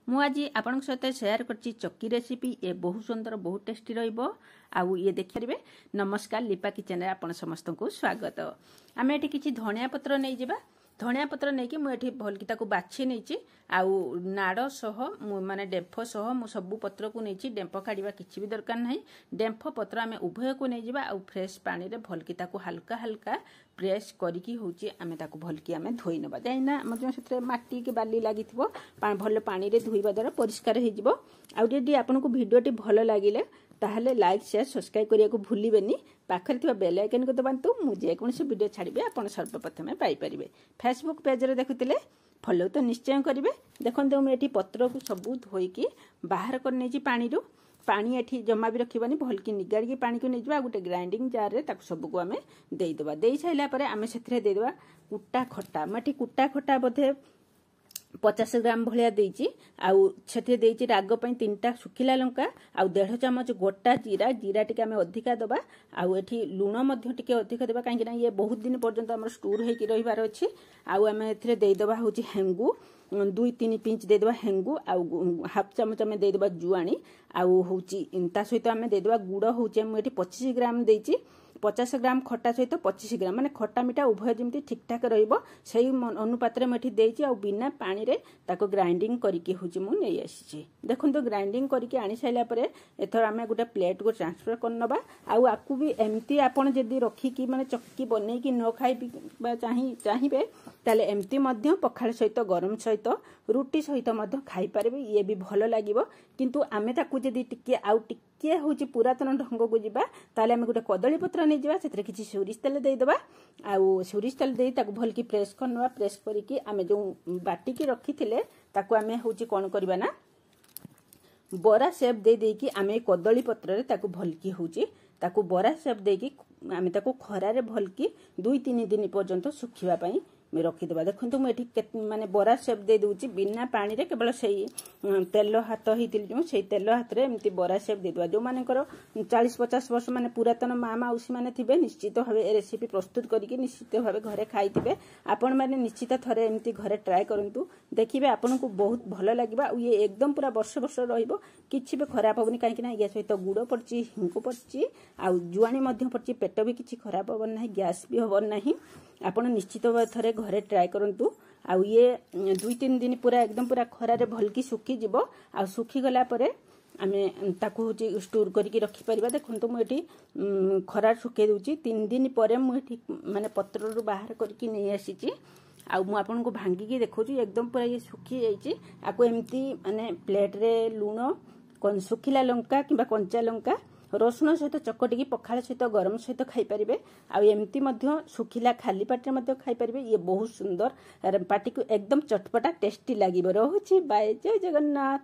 ମୁଁ ଆଜି ଆପଣଙ୍କ ସହିତ ସେୟାର କରିଛି ଚକି ରେସିପି। ଏ ବହୁତ ସୁନ୍ଦର, ବହୁତ ଟେଷ୍ଟି ରହିବ ଆଉ ଇଏ ଦେଖିପାରିବେ। ନମସ୍କାର, ଲିପା କିଚେନରେ ଆପଣ ସମସ୍ତଙ୍କୁ ସ୍ୱାଗତ। ଆମେ ଏଠି କିଛି ଧଣିଆ ପତ୍ର ନେଇଯିବା। ଧଣିଆ ପତ୍ର ନେଇକି ମୁଁ ଏଠି ଭଲକି ତାକୁ ବାଛି ନେଇଛି ଆଉ ନାଡ଼ ସହ ମୁଁ ମାନେ ଡେମ୍ଫ ସହ ମୁଁ ସବୁ ପତ୍ରକୁ ନେଇଛି। ଡେମ୍ଫ କାଢ଼ିବା କିଛି ବି ଦରକାର ନାହିଁ। ଡେମ୍ଫ ପତ୍ର ଆମେ ଉଭୟକୁ ନେଇଯିବା ଆଉ ଫ୍ରେଶ୍ ପାଣିରେ ଭଲକି ତାକୁ ହାଲକା ହାଲକା ପ୍ରେସ୍ କରିକି ହେଉଛି ଆମେ ତାକୁ ଭଲକି ଆମେ ଧୋଇ ନେବା, କାହିଁକିନା ଆମର ଯେଉଁ ସେଥିରେ ମାଟି କି ବାଲି ଲାଗିଥିବ, ଭଲ ପାଣିରେ ଧୋଇବା ଦ୍ୱାରା ପରିଷ୍କାର ହେଇଯିବ। ଆଉ ଯଦି ଆପଣଙ୍କୁ ଭିଡ଼ିଓଟି ଭଲ ଲାଗିଲେ ତାହେଲେ ଲାଇକ୍, ସେୟାର, ସବସ୍କ୍ରାଇବ୍ କରିବାକୁ ଭୁଲିବେନି। ପାଖରେ ଥିବା ବେଲ୍ ଆଇକନ୍କୁ ଦବାନ୍ତୁ, ମୁଁ ଯେକୌଣସି ଭିଡ଼ିଓ ଛାଡ଼ିବି ଆପଣ ସର୍ବପ୍ରଥମେ ପାଇପାରିବେ। ଫେସବୁକ୍ ପେଜ୍ରେ ଦେଖୁଥିଲେ ଫଲୋ ତ ନିଶ୍ଚୟ କରିବେ। ଦେଖନ୍ତୁ, ମୁଁ ଏଠି ପତ୍ରକୁ ସବୁ ଧୋଇକି ବାହାର କରି ନେଇଛି ପାଣିରୁ। ପାଣି ଏଠି ଜମା ବି ରଖିବାନି, ଭଲକି ନିଗାଡ଼ିକି ପାଣିକୁ ନେଇଯିବା। ଆଉ ଗୋଟେ ଗ୍ରାଇଣ୍ଡିଂ ଜାର୍ରେ ତାକୁ ସବୁକୁ ଆମେ ଦେଇଦେବା। ଦେଇ ସାରିଲା ପରେ ଆମେ ସେଥିରେ ଦେଇଦେବା କୁଟା ଖଟା। ମୁଁ ଏଠି କୁଟା ଖଟା ବୋଧେ 50 ଗ୍ରାମ ଭଳିଆ ଦେଇଛି। ଆଉ ସେଥିରେ ଦେଇଛି ରାଗ ପାଇଁ 3ଟା ଶୁଖିଲା ଲଙ୍କା ଆଉ 1.5 ଚାମଚ ଗୋଟା ଜିରା। ଜିରା ଟିକେ ଆମେ ଅଧିକା ଦେବା ଆଉ ଏଠି ଲୁଣ ମଧ୍ୟ ଟିକେ ଅଧିକ ଦେବା, କାହିଁକିନା ଇଏ ବହୁତ ଦିନ ପର୍ଯ୍ୟନ୍ତ ଆମର ଷ୍ଟୋର ହେଇକି ରହିବାର ଅଛି। ଆଉ ଆମେ ଏଥିରେ ଦେଇଦେବା ହେଉଛି ହେଙ୍ଗୁ, 2-3 ପିଞ୍ଚ ଦେଇଦେବା ହେଙ୍ଗୁ ଆଉ ହାଫ୍ ଚାମଚ ଆମେ ଦେଇଦେବା ଜୁଆଣି। ଆଉ ହେଉଛି ତା ସହିତ ଆମେ ଦେଇଦେବା ଗୁଡ଼। ହେଉଛି ମୁଁ ଏଠି 25 ଗ୍ରାମ ଦେଇଛି। 50 ଗ୍ରାମ ଖଟା ସହିତ 25 ଗ୍ରାମ, ମାନେ ଖଟା ମିଠା ଉଭୟ ଯେମିତି ଠିକଠାକ ରହିବ ସେଇ ଅନୁପାତରେ ମୁଁ ଏଠି ଦେଇଛି। ଆଉ ବିନା ପାଣିରେ ତାକୁ ଗ୍ରାଇଣ୍ଡିଂ କରିକି ହେଉଛି ମୁଁ ନେଇ ଆସିଛି। ଦେଖନ୍ତୁ, ଗ୍ରାଇଣ୍ଡିଂ କରିକି ଆଣି ସାରିଲା ପରେ ଏଥର ଆମେ ଗୋଟେ ପ୍ଲେଟ୍କୁ ଟ୍ରାନ୍ସଫର କରିନେବା। ଆଉ ଆକୁ ବି ଏମିତି ଆପଣ ଯଦି ରଖିକି ମାନେ ଚକି ବନେଇକି ନ ଖାଇବା ଚାହିଁବେ, ତାହେଲେ ଏମିତି ମଧ୍ୟ ପଖାଳ ସହିତ, ଗରମ ସହିତ, ରୁଟି ସହିତ ମଧ୍ୟ ଖାଇପାରିବେ। ଇଏ ବି ଭଲ ଲାଗିବ। କିନ୍ତୁ ଆମେ ତାକୁ ଯଦି ଟିକେ ଆଉ ଟିକେ ହେଉଛି ପୁରାତନ ଢଙ୍ଗକୁ ଯିବା, ତାହେଲେ ଆମେ ଗୋଟେ କଦଳୀ ପତ୍ର ନେଇଯିବା, ସେଥିରେ କିଛି ସୋରିଷ ତେଲ ଦେଇଦେବା ଆଉ ସୋରିଷ ତେଲ ଦେଇ ତାକୁ ଭଲକି ପ୍ରେସ୍ କରିନେବା। ପ୍ରେସ୍ କରିକି ଆମେ ଯେଉଁ ବାଟିକି ରଖିଥିଲେ ତାକୁ ଆମେ ହେଉଛି କ'ଣ କରିବା ନା ବରା ସେପ୍ ଦେଇ ଦେଇକି ଆମେ କଦଳୀ ପତ୍ରରେ ତାକୁ ଭଲକି ହେଉଛି ତାକୁ ବରା ସେପ୍ ଦେଇକି ଆମେ ତାକୁ ଖରାରେ ଭଲକି 2-3 ଦିନ ପର୍ଯ୍ୟନ୍ତ ଶୁଖିବା ପାଇଁ ରଖିଦେବା। ଦେଖନ୍ତୁ, ମୁଁ ଏଠି ମାନେ ବରା ସେପ୍ ଦେଇ ଦେଉଛି ବିନା ପାଣିରେ, କେବଳ ସେଇ ତେଲ ହାତ ହେଇଥିଲି ଯେଉଁ ସେଇ ତେଲ ହାତରେ ଏମିତି ବରା ସେପ୍ ଦେଇଦେବା। ଯେଉଁମାନଙ୍କର 40-50 ବର୍ଷ ମାନେ ପୁରାତନ ମା ମାଉସୀ ମାନେ ଥିବେ, ନିଶ୍ଚିତ ଭାବେ ଏ ରେସିପି ପ୍ରସ୍ତୁତ କରିକି ନିଶ୍ଚିତ ଭାବେ ଘରେ ଖାଇଥିବେ। ଆପଣମାନେ ନିଶ୍ଚିତ ଥରେ ଏମିତି ଘରେ ଟ୍ରାଏ କରନ୍ତୁ, ଦେଖିବେ ଆପଣଙ୍କୁ ବହୁତ ଭଲ ଲାଗିବ। ଆଉ ଇଏ ଏକଦମ ପୁରା ବର୍ଷ ବର୍ଷ ରହିବ, କିଛି ବି ଖରାପ ହେବନି, କାହିଁକିନା ୟା ସହିତ ଗୁଡ଼ ପଡ଼ିଛି, ହିଙ୍ଗୁ ପଡ଼ିଛି ଆଉ ଜୁଆଣି ମଧ୍ୟ ପଡ଼ିଛି। ପେଟ ବି କିଛି ଖରାପ ହେବ ନାହିଁ, ଗ୍ୟାସ୍ ବି ହେବ ନାହିଁ। ଆପଣ ନିଶ୍ଚିତ ଭାବେ ଥରେ ଘରେ ଟ୍ରାଏ କରନ୍ତୁ। ଆଉ ଇଏ 2-3 ଦିନ ପୁରା ଏକଦମ ପୁରା ଖରାରେ ଭଲକି ଶୁଖିଯିବ ଆଉ ଶୁଖିଗଲା ପରେ ଆମେ ତାକୁ ହେଉଛି ଷ୍ଟୋର କରିକି ରଖିପାରିବା। ଦେଖନ୍ତୁ, ମୁଁ ଏଠି ଖରାରେ ଶୁଖେଇ ଦେଉଛି। 3 ଦିନ ପରେ ମୁଁ ଏଠି ମାନେ ପତ୍ରରୁ ବାହାର କରିକି ନେଇ ଆସିଛି ଆଉ ମୁଁ ଆପଣଙ୍କୁ ଭାଙ୍ଗିକି ଦେଖାଉଛି। ଏକଦମ ପୁରା ଇଏ ଶୁଖି ଯାଇଛି। ଆକୁ ଏମିତି ମାନେ ପ୍ଲେଟ୍ରେ ଲୁଣ, ଶୁଖିଲା ଲଙ୍କା କିମ୍ବା କଞ୍ଚା ଲଙ୍କା, ରସୁଣ ସହିତ ଚକଟିକି ପଖାଳ ସହିତ, ଗରମ ସହିତ ଖାଇପାରିବେ। ଆଉ ଏମିତି ମଧ୍ୟ ଶୁଖିଲା ଖାଲି ପାଟିରେ ମଧ୍ୟ ଖାଇପାରିବେ। ଇଏ ବହୁତ ସୁନ୍ଦର, ପାଟିକୁ ଏକଦମ ଚଟପଟା ଟେଷ୍ଟି ଲାଗିବ। ରହୁଛି, ବାଏ, ଜୟ ଜଗନ୍ନାଥ।